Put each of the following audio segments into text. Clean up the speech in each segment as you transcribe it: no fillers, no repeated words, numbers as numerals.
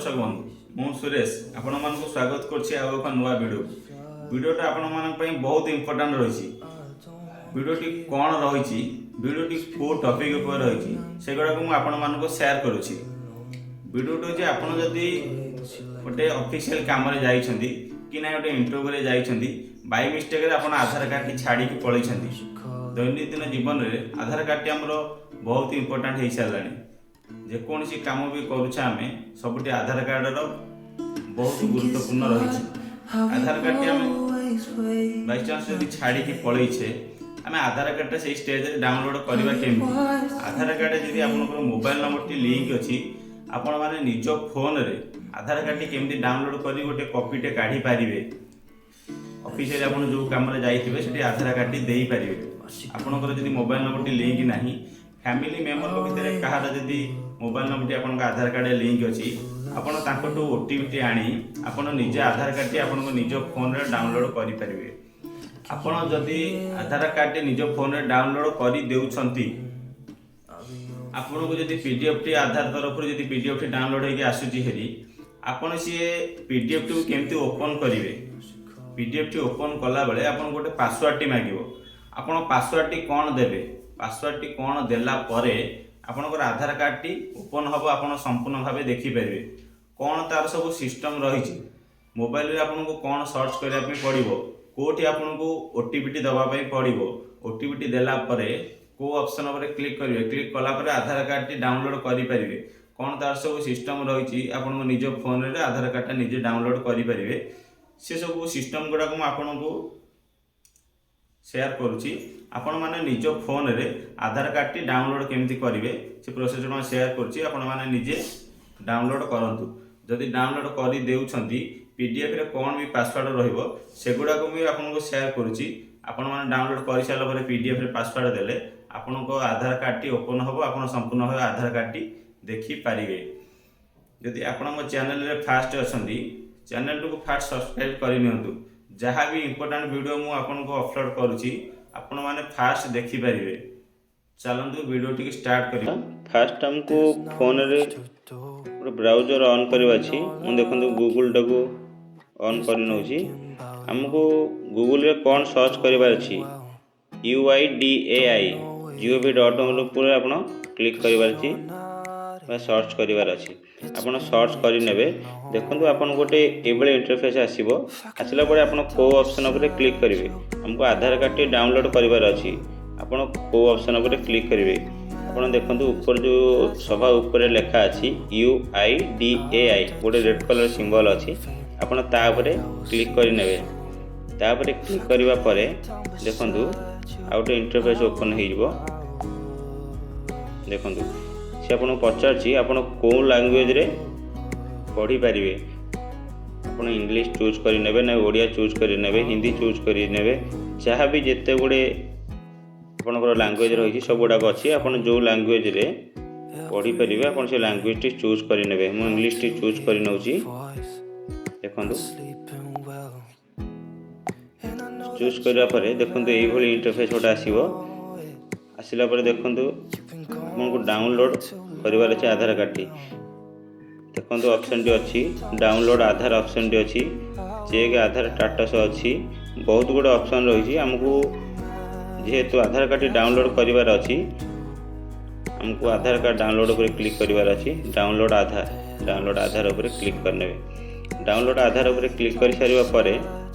ଦର୍ଶକ ବନ୍ଧୁ, ମୁଁ ସୁରେଶ ଆପଣମାନଙ୍କୁ ସ୍ୱାଗତ କରୁଛି ଆଉ ଏକ ନୂଆ ଭିଡ଼ିଓକୁ। ଭିଡ଼ିଓଟା ଆପଣମାନଙ୍କ ପାଇଁ ବହୁତ ଇମ୍ପୋର୍ଟାଣ୍ଟ ରହିଛି। ଭିଡ଼ିଓଟି କ'ଣ ରହିଛି, ଭିଡ଼ିଓଟି କେଉଁ ଟପିକ୍ ଉପରେ ରହିଛି, ସେଗୁଡ଼ାକୁ ମୁଁ ଆପଣମାନଙ୍କୁ ସେୟାର କରୁଛି। ଭିଡ଼ିଓଟି ହେଉଛି, ଆପଣ ଯଦି ଗୋଟେ ଅଫିସିଆଲ କାମରେ ଯାଇଛନ୍ତି କି ନା ଗୋଟେ ଇଣ୍ଟରଭ୍ୟୁରେ ଯାଇଛନ୍ତି, ବାଇ ମିଷ୍ଟେକ୍ରେ ଆପଣ ଆଧାର କାର୍ଡ଼ଟି ଛାଡ଼ିକି ପଳେଇଛନ୍ତି। ଦୈନନ୍ଦିନ ଜୀବନରେ ଆଧାର କାର୍ଡ଼ଟି ଆମର ବହୁତ ଇମ୍ପୋର୍ଟାଣ୍ଟ ହେଇସାରିଲାଣି। ଯେକୌଣସି କାମ ବି କରୁଛେ ଆମେ, ସବୁଠି ଆଧାର କାର୍ଡ଼ର ବହୁତ ଗୁରୁତ୍ୱପୂର୍ଣ୍ଣ ରହିଛି। ଆଧାର କାର୍ଡ଼ଟି ଆମେ ବାଇଚାନ୍ସ ଯଦି ଛାଡ଼ିକି ପଳେଇଛେ, ଆମେ ଆଧାର କାର୍ଡ଼ଟା ସେଇ ଷ୍ଟେଜରେ ଡାଉନଲୋଡ଼ କରିବା କେମିତି? ଆଧାର କାର୍ଡ଼ରେ ଯଦି ଆପଣଙ୍କର ମୋବାଇଲ ନମ୍ବରଟି ଲିଙ୍କ ଅଛି, ଆପଣମାନେ ନିଜ ଫୋନରେ ଆଧାର କାର୍ଡ଼ଟି କେମିତି ଡାଉନଲୋଡ଼ କରି ଗୋଟେ କପିଟେ କାଢ଼ି ପାରିବେ, ଅଫିସିଆଲି ଆପଣ ଯେଉଁ କାମରେ ଯାଇଥିବେ ସେଠି ଆଧାର କାର୍ଡ଼ଟି ଦେଇପାରିବେ। ଆପଣଙ୍କର ଯଦି ମୋବାଇଲ ନମ୍ବରଟି ଲିଙ୍କ ନାହିଁ, ଫ୍ୟାମିଲି ମେମ୍ବରଙ୍କ ଭିତରେ କାହାର ଯଦି ମୋବାଇଲ ନମ୍ବରଟି ଆପଣଙ୍କ ଆଧାର କାର୍ଡ଼ରେ ଲିଙ୍କ ଅଛି, ଆପଣ ତାଙ୍କଠୁ ଓଟିପିଟି ଆଣି ଆପଣ ନିଜେ ଆଧାର କାର୍ଡ଼ଟି ଆପଣଙ୍କ ନିଜ ଫୋନରେ ଡାଉନଲୋଡ଼ କରିପାରିବେ। ଆପଣ ଯଦି ଆଧାର କାର୍ଡ଼ଟି ନିଜ ଫୋନରେ ଡାଉନଲୋଡ଼ କରିଦେଉଛନ୍ତି, ଆପଣଙ୍କୁ ଯଦି ପିଡିଏଫ୍ଟି ଆଧାର ତରଫରୁ ଯଦି ପିଡିଏଫ୍ଟି ଡାଉନଲୋଡ଼ ହେଇକି ଆସୁଛି ହେରି, ଆପଣ ସିଏ ପିଡିଏଫ୍ଟିକୁ କେମିତି ଓପନ୍ କରିବେ? ପିଡିଏଫ୍ଟି ଓପନ୍ କଲାବେଳେ ଆପଣଙ୍କୁ ଗୋଟେ ପାସୱାର୍ଡ଼ଟି ମାଗିବ। ଆପଣ ପାସୱାର୍ଡ଼ଟି କ'ଣ ଦେବେ? ପାସୱାର୍ଡ଼ଟି କ'ଣ ଦେଲା ପରେ ଆପଣଙ୍କର ଆଧାର କାର୍ଡ଼ଟି ଓପନ୍ ହେବ, ଆପଣ ସମ୍ପୂର୍ଣ୍ଣ ଭାବେ ଦେଖିପାରିବେ। କ'ଣ ତାର ସବୁ ସିଷ୍ଟମ୍ ରହିଛି, ମୋବାଇଲରେ ଆପଣଙ୍କୁ କ'ଣ ସର୍ଚ୍ଚ କରିବା ପାଇଁ ପଡ଼ିବ, କେଉଁଠି ଆପଣଙ୍କୁ ଓଟିପିଟି ଦେବା ପାଇଁ ପଡ଼ିବ, ଓଟିପିଟି ଦେଲା ପରେ କେଉଁ ଅପସନ୍ ଉପରେ କ୍ଲିକ୍ କରିବେ, କ୍ଲିକ୍ କଲା ପରେ ଆଧାର କାର୍ଡ଼ଟି ଡାଉନଲୋଡ଼ କରିପାରିବେ, କ'ଣ ତାର ସବୁ ସିଷ୍ଟମ୍ ରହିଛି, ଆପଣଙ୍କ ନିଜ ଫୋନରେ ଆଧାର କାର୍ଡ଼ଟା ନିଜେ ଡାଉନଲୋଡ଼ କରିପାରିବେ, ସେସବୁ ସିଷ୍ଟମ୍ ଗୁଡ଼ାକ ମୁଁ ଆପଣଙ୍କୁ ସେୟାର କରୁଛି। ଆପଣମାନେ ନିଜ ଫୋନରେ ଆଧାର କାର୍ଡ଼ଟି ଡାଉନଲୋଡ଼ କେମିତି କରିବେ, ସେ ପ୍ରୋସେସ୍ ମୁଁ ସେୟାର କରୁଛି। ଆପଣମାନେ ନିଜେ ଡାଉନଲୋଡ଼ କରନ୍ତୁ। ଯଦି ଡାଉନଲୋଡ଼ କରିଦେଉଛନ୍ତି, ପିଡିଏଫ୍ରେ କ'ଣ ବି ପାସୱାର୍ଡ଼ ରହିବ, ସେଗୁଡ଼ାକ ବି ଆପଣଙ୍କୁ ସେୟାର କରୁଛି। ଆପଣମାନେ ଡାଉନଲୋଡ଼ କରିସାରିଲା ପରେ ପିଡିଏଫ୍ରେ ପାସୱାର୍ଡ଼ ଦେଲେ ଆପଣଙ୍କ ଆଧାର କାର୍ଡ଼ଟି ଓପନ୍ ହେବ, ଆପଣ ସମ୍ପୂର୍ଣ୍ଣ ଭାବେ ଆଧାର କାର୍ଡ଼ଟି ଦେଖିପାରିବେ। ଯଦି ଆପଣ ମୋ ଚ୍ୟାନେଲରେ ଫାଷ୍ଟ ଅଛନ୍ତି, ଚ୍ୟାନେଲଟିକୁ ଫାଷ୍ଟ ସବସ୍କ୍ରାଇବ୍ କରିନିଅନ୍ତୁ। ଯାହା ବି ଇମ୍ପୋର୍ଟାଣ୍ଟ ଭିଡ଼ିଓ ମୁଁ ଆପଣଙ୍କୁ ଅପଲୋଡ଼ କରୁଛି, ଆପଣମାନେ ଫାଷ୍ଟ ଦେଖିପାରିବେ। ଚାଲନ୍ତୁ, ଭିଡ଼ିଓ ଟିକେ ଷ୍ଟାର୍ଟ କରିବା। ଫାଷ୍ଟ ଆମକୁ ଫୋନରେ ଗୋଟେ ବ୍ରାଉଜର ଅନ୍ କରିବା ଅଛି। ମୁଁ ଦେଖନ୍ତୁ ଗୁଗୁଲଟାକୁ ଅନ୍ କରି ନେଉଛି। ଆମକୁ ଗୁଗୁଲରେ କ'ଣ ସର୍ଚ୍ଚ କରିବାର ଅଛି? UIDAI gov. ଉପରେ ଆପଣ କ୍ଲିକ୍ କରିବାର ଅଛି ବା ସର୍ଚ୍ଚ କରିବାର ଅଛି। ଆପଣ ସର୍ଚ୍ଚ କରିନେବେ। ଦେଖନ୍ତୁ, ଆପଣ ଗୋଟେ ଏଇଭଳି ଇଣ୍ଟରଫେସ୍ ଆସିବ। ଆସିଲା ପରେ ଆପଣ କେଉଁ ଅପସନ୍ ଉପରେ କ୍ଲିକ୍ କରିବେ? ଆମକୁ ଆଧାର କାର୍ଡ଼ଟି ଡାଉନଲୋଡ଼୍ କରିବାର ଅଛି। ଆପଣ କେଉଁ ଅପସନ୍ ଉପରେ କ୍ଲିକ୍ କରିବେ? ଆପଣ ଦେଖନ୍ତୁ, ଉପରେ ଯେଉଁ ସଭା ଉପରେ ଲେଖା ଅଛି UIDAI, ଗୋଟେ ରେଡ଼୍ କଲର୍ ସିମ୍ବଲ୍ ଅଛି, ଆପଣ ତା ଉପରେ କ୍ଲିକ୍ କରିନେବେ। ତାପରେ କ୍ଲିକ୍ କରିବା ପରେ ଦେଖନ୍ତୁ, ଆଉ ଗୋଟେ ଇଣ୍ଟରଫେସ୍ ଓପନ୍ ହେଇଯିବ। ଦେଖନ୍ତୁ, ସେ ଆପଣଙ୍କୁ ପଚାରୁଛି ଆପଣ କେଉଁ ଲାଙ୍ଗୁଏଜରେ ପଢ଼ିପାରିବେ। ଆପଣ ଇଂଲିଶ ଚୁଜ୍ କରିନେବେ ନା ଓଡ଼ିଆ ଚୁଜ୍ କରିନେବେ, ହିନ୍ଦୀ ଚୁଜ୍ କରିନେବେ, ଯାହା ବି ଯେତେ ଗୁଡ଼ିଏ ଆପଣଙ୍କର ଲାଙ୍ଗୁଏଜ ରହିଛି, ସବୁଗୁଡ଼ାକ ଅଛି। ଆପଣ ଯେଉଁ ଲାଙ୍ଗୁଏଜରେ ପଢ଼ିପାରିବେ, ଆପଣ ସେ ଲାଙ୍ଗୁଏଜଟି ଚୁଜ୍ କରିନେବେ। ମୁଁ ଇଂଲିଶଟି ଚୁଜ୍ କରିନେଉଛି। ଦେଖନ୍ତୁ, ଚୁଜ୍ କରିବା ପରେ ଦେଖନ୍ତୁ, ଏଇଭଳି ଇଣ୍ଟରଫେସ୍ ଗୋଟେ ଆସିବ। ଆସିଲା ପରେ ଦେଖନ୍ତୁ, ଆପଣଙ୍କୁ ଡାଉନଲୋଡ଼୍ କରିବାର ଅଛି ଆଧାର କାର୍ଡ଼ଟି। ଦେଖନ୍ତୁ, ଅପସନ୍ଟି ଅଛି, ଡାଉନଲୋଡ଼୍ ଆଧାର ଅପସନ୍ଟି ଅଛି, ଚେକ୍ ଆଧାର ଷ୍ଟାଟସ୍ ଅଛି, ବହୁତ ଗୁଡ଼ିଏ ଅପସନ୍ ରହିଛି। ଆମକୁ ଯେହେତୁ ଆଧାର କାର୍ଡ଼ଟି ଡାଉନଲୋଡ଼୍ କରିବାର ଅଛି, ଆମକୁ ଆଧାର କାର୍ଡ଼ ଡାଉନଲୋଡ଼୍ ଉପରେ କ୍ଲିକ୍ କରିବାର ଅଛି। ଡାଉନଲୋଡ଼୍ ଆଧାର, ଡାଉନଲୋଡ଼୍ ଆଧାର ଉପରେ କ୍ଲିକ୍ କରିନେବେ। ଡାଉନଲୋଡ଼୍ ଆଧାର ଉପରେ କ୍ଲିକ୍ କରିସାରିବା ପରେ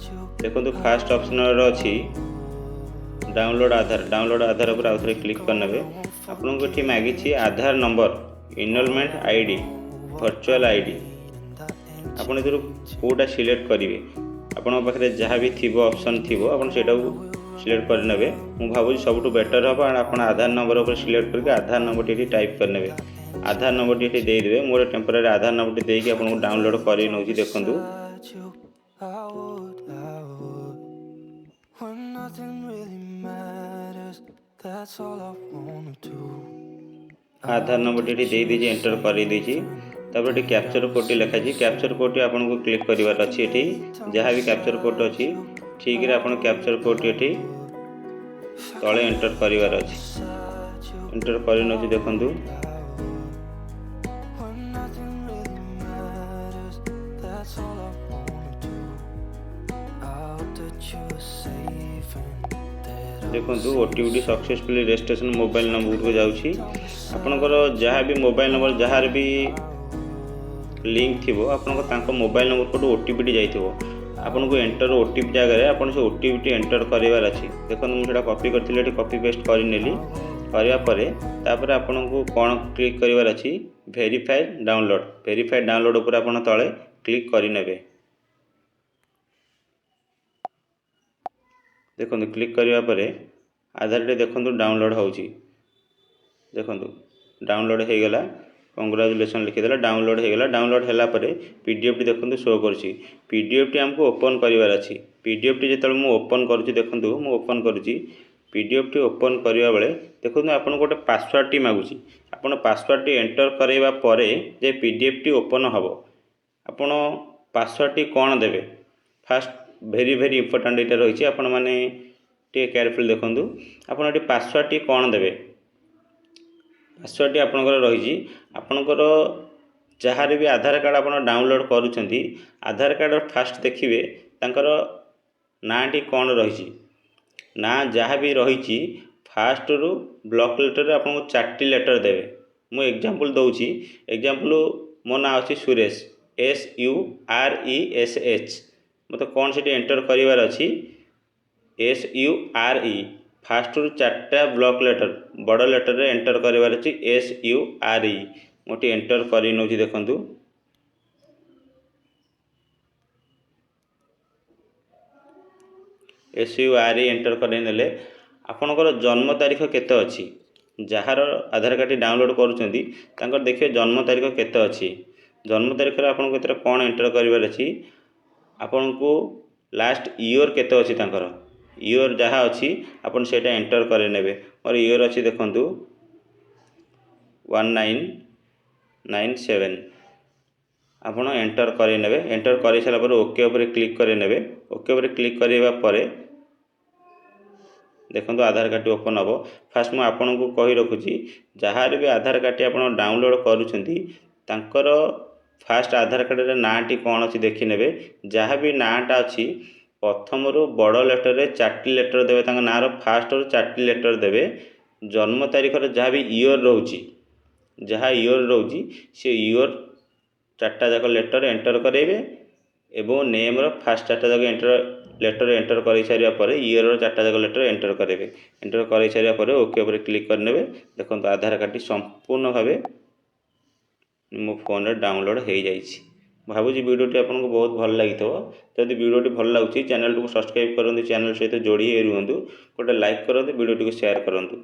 ଦେଖନ୍ତୁ, ଫାଷ୍ଟ ଅପସନ୍ରେ ଅଛି ଡାଉନଲୋଡ଼୍ ଆଧାର। ଡାଉନଲୋଡ଼୍ ଆଧାର ଉପରେ ଆଉଥରେ କ୍ଲିକ୍ କରିନେବେ। ଆପଣଙ୍କୁ ଏଠି ମାଗିଛି ଆଧାର number, enrolment ID, virtual ID। ଆପଣ ଏଥିରୁ କେଉଁଟା ସିଲେକ୍ଟ କରିବେ? ଆପଣଙ୍କ ପାଖରେ ଯାହା ବି ଥିବ, ଅପସନ୍ ଥିବ, ଆପଣ ସେଇଟାକୁ ସିଲେକ୍ଟ କରିନେବେ। ମୁଁ ଭାବୁଛି ସବୁଠୁ ବେଟର୍ ହେବ ଆପଣ ଆଧାର ନମ୍ବର ଉପରେ ସିଲେକ୍ଟ କରିକି ଆଧାର ନମ୍ବରଟି ଏଠି ଟାଇପ୍ କରିନେବେ। ଆଧାର ନମ୍ବରଟି ଏଠି ଦେଇଦେବେ। ମୁଁ ଗୋଟେ ଟେମ୍ପୋରାରୀ ଆଧାର ନମ୍ବରଟି ଦେଇକି ଆପଣଙ୍କୁ ଡାଉନଲୋଡ଼୍ କରି ନେଉଛି। ଦେଖନ୍ତୁ। I would, I would. When nothing really matters, that's all I wanna do. ଆଧାର ନମ୍ବରଟି ଏଠି ଦେଇଦେଇଛି, ଏଣ୍ଟର କରିଦେଇଛି। ତାପରେ ଏଠି କ୍ୟାପଚର କୋଡ଼୍ଟି ଲେଖାଯାଇଛି। କ୍ୟାପଚର କୋଡ଼୍ଟି ଆପଣଙ୍କୁ କ୍ଲିକ୍ କରିବାର ଅଛି। ଏଠି ଯାହା ବି କ୍ୟାପଚର କୋଡ଼୍ ଅଛି, ଠିକ୍ରେ ଆପଣ କ୍ୟାପଚର କୋଡ଼୍ଟି ଏଠି ତଳେ ଏଣ୍ଟର କରିବାର ଅଛି। ଏଣ୍ଟର କରିନେଉଛି, ଦେଖନ୍ତୁ। When nothing really matters. you were safe and that I ଦେଖନ୍ତୁ, ଓଟିପିଟି ସକ୍ସେସଫୁଲି ରେଜିଷ୍ଟ୍ରେସନ୍ ମୋବାଇଲ୍ ନମ୍ବରକୁ ଯାଉଛି। ଆପଣଙ୍କର ଯାହା ବି ମୋବାଇଲ୍ ନମ୍ବର, ଯାହାର ବି ଲିଙ୍କ୍ ଥିବ, ଆପଣଙ୍କ ତାଙ୍କ ମୋବାଇଲ୍ ନମ୍ବରକୁ ଗୋଟେ ଓଟିପିଟି ଯାଇଥିବ। ଆପଣଙ୍କୁ ଏଣ୍ଟର ଓଟିପି ଜାଗାରେ ଆପଣ ସେ ଓଟିପିଟି ଏଣ୍ଟର କରିବାର ଅଛି। ଦେଖନ୍ତୁ, ମୁଁ ସେଇଟା କପି କରିଥିଲି, ଏଠି କପି ପେଷ୍ଟ କରିନେଲି। କରିବା ପରେ ତାପରେ ଆପଣଙ୍କୁ କ'ଣ କ୍ଲିକ୍ କରିବାର ଅଛି? Verify download. ଭେରିଫାଏ ଡାଉନଲୋଡ଼ ଉପରେ ଆପଣ ତଳେ କ୍ଲିକ୍ କରିନେବେ। ଦେଖନ୍ତୁ, କ୍ଲିକ୍ କରିବା ପରେ ଆଧାରଟି ଦେଖନ୍ତୁ ଡାଉନଲୋଡ଼ ହେଉଛି। ଦେଖନ୍ତୁ, ଡାଉନଲୋଡ଼ ହେଇଗଲା। କଂଗ୍ରାଚୁଲେସନ୍ ଲେଖିଦେଲା, ଡାଉନଲୋଡ଼ ହେଇଗଲା। ଡାଉନଲୋଡ଼ ହେଲା ପରେ ପିଡିଏଫ୍ଟି ଦେଖନ୍ତୁ ଶୋ କରୁଛି। ପିଡିଏଫ୍ଟି ଆମକୁ ଓପନ୍ କରିବାର ଅଛି। ପିଡିଏଫ୍ଟି ଯେତେବେଳେ ମୁଁ ଓପନ୍ କରୁଛି, ଦେଖନ୍ତୁ, ମୁଁ ଓପନ୍ କରୁଛି। ପିଡିଏଫ୍ଟି ଓପନ୍ କରିବା ବେଳେ ଦେଖନ୍ତୁ, ଆପଣଙ୍କୁ ଗୋଟେ ପାସୱାର୍ଡ଼ଟି ମାଗୁଛି। ଆପଣ ପାସୱାର୍ଡ଼ଟି ଏଣ୍ଟର କରାଇବା ପରେ ଯେ ପିଡିଏଫ୍ଟି ଓପନ୍ ହେବ। ଆପଣ ପାସୱାର୍ଡ଼ଟି କ'ଣ ଦେବେ? ଫାଷ୍ଟ ଭେରି ଭେରି ଇମ୍ପୋର୍ଟାଣ୍ଟ ଏଇଟା ରହିଛି, ଆପଣମାନେ ଟିକେ କେୟାରଫୁଲ୍। ଦେଖନ୍ତୁ, ଆପଣ ଏଠି ପାସୱାର୍ଡ଼ଟି କ'ଣ ଦେବେ? ପାସୱାର୍ଡ଼ଟି ଆପଣଙ୍କର ରହିଛି, ଆପଣଙ୍କର ଯାହାର ବି ଆଧାର କାର୍ଡ଼ ଆପଣ ଡାଉନଲୋଡ଼୍ କରୁଛନ୍ତି, ଆଧାର କାର୍ଡ଼ର ଫାଷ୍ଟ ଦେଖିବେ ତାଙ୍କର ନାଁଟି କ'ଣ ରହିଛି। ନାଁ ଯାହା ବି ରହିଛି, ଫାଷ୍ଟରୁ ବ୍ଲକ୍ ଲେଟର୍ରେ ଆପଣଙ୍କୁ ଚାରିଟି ଲେଟର୍ ଦେବେ। ମୁଁ ଏକ୍ଜାମ୍ପଲ୍ ଦେଉଛି। ଏକ୍ଜାମ୍ପଲ୍, ମୋ ନାଁ ଅଛି ସୁରେଶ, SURESH। ମୋତେ କ'ଣ ସେଠି ଏଣ୍ଟର କରିବାର ଅଛି? SURE, ଫାଷ୍ଟରୁ ଚାରିଟା ବ୍ଲକ୍ ଲେଟର୍ ବଡ଼ ଲେଟର୍ରେ ଏଣ୍ଟର କରିବାର ଅଛି, SURE। ମୁଁ ଏଠି ଏଣ୍ଟର କରି ନେଉଛି। ଦେଖନ୍ତୁ, SURE enter କରିନେଲେ। ଆପଣଙ୍କର ଜନ୍ମ ତାରିଖ କେତେ ଅଛି? ଯାହାର ଆଧାର କାର୍ଡ଼ଟି ଡାଉନଲୋଡ଼୍ କରୁଛନ୍ତି, ତାଙ୍କର ଦେଖିବେ ଜନ୍ମ ତାରିଖ କେତେ ଅଛି। ଜନ୍ମ ତାରିଖରେ ଆପଣଙ୍କୁ ଏଥିରେ କ'ଣ ଏଣ୍ଟର କରିବାର ଅଛି? ଆପଣଙ୍କୁ ଲାଷ୍ଟ ଇୟର୍ କେତେ ଅଛି, ତାଙ୍କର ଇୟର୍ ଯାହା ଅଛି, ଆପଣ ସେଇଟା ଏଣ୍ଟର କରିନେବେ। ମୋର ଇୟର୍ ଅଛି ଦେଖନ୍ତୁ 1997। ଆପଣ ଏଣ୍ଟର କରିନେବେ। ଏଣ୍ଟର କରିସାରିଲା ପରେ ଓକେ ଉପରେ କ୍ଲିକ୍ କରିନେବେ। ଓକେ ଉପରେ କ୍ଲିକ୍ କରିବା ପରେ ଦେଖନ୍ତୁ, ଆଧାର କାର୍ଡ଼ଟି ଓପନ୍ ହେବ। ଫାଷ୍ଟ ମୁଁ ଆପଣଙ୍କୁ କହି ରଖୁଛି, ଯାହାର ବି ଆଧାର କାର୍ଡ଼ଟି ଆପଣ ଡାଉନଲୋଡ଼୍ କରୁଛନ୍ତି, ତାଙ୍କର ଫାଷ୍ଟ ଆଧାର କାର୍ଡ଼ରେ ନାଁଟି କ'ଣ ଅଛି ଦେଖିନେବେ। ଯାହା ବି ନାଁଟା ଅଛି, ପ୍ରଥମରୁ ବଡ଼ ଲେଟର୍ରେ ଚାରିଟି ଲେଟର୍ ଦେବେ। ତାଙ୍କ ନାଁର ଫାଷ୍ଟରୁ ଚାରିଟି ଲେଟର୍ ଦେବେ। ଜନ୍ମ ତାରିଖରେ ଯାହା ବି ଇୟର୍ ରହୁଛି, ଯାହା ଇୟର୍ ରହୁଛି, ସେ ଇୟର୍ ଚାରିଟା ଯାକ ଲେଟର୍ ଏଣ୍ଟର କରାଇବେ ଏବଂ ନେମ୍ର ଫାଷ୍ଟ ଚାରିଟା ଯାକ ଲେଟର୍ ଏଣ୍ଟର କରାଇ ସାରିବା ପରେ ଇୟର୍ର ଚାରିଟା ଯାକ ଲେଟର୍ ଏଣ୍ଟର କରାଇବେ। ଏଣ୍ଟର କରାଇ ସାରିବା ପରେ ଓକେ ଉପରେ କ୍ଲିକ୍ କରିନେବେ। ଦେଖନ୍ତୁ, ଆଧାର କାର୍ଡ଼ଟି ସମ୍ପୂର୍ଣ୍ଣ ଭାବେ ମୋ ଫୋନ୍ରେ ଡାଉନଲୋଡ଼୍ ହେଇଯାଇଛି। ଭାବୁଛି ଭିଡ଼ିଓଟି ଆପଣଙ୍କୁ ବହୁତ ଭଲ ଲାଗିଥିବ। ଯଦି ଭିଡ଼ିଓଟି ଭଲ ଲାଗୁଛି, ଚ୍ୟାନେଲଟିକୁ ସବସ୍କ୍ରାଇବ୍ କରନ୍ତୁ, ଚ୍ୟାନେଲ୍ ସହିତ ଯୋଡ଼ି ହେଇ ରୁହନ୍ତୁ, ଗୋଟେ ଲାଇକ୍ କରନ୍ତୁ, ଭିଡ଼ିଓଟିକୁ ସେୟାର କରନ୍ତୁ।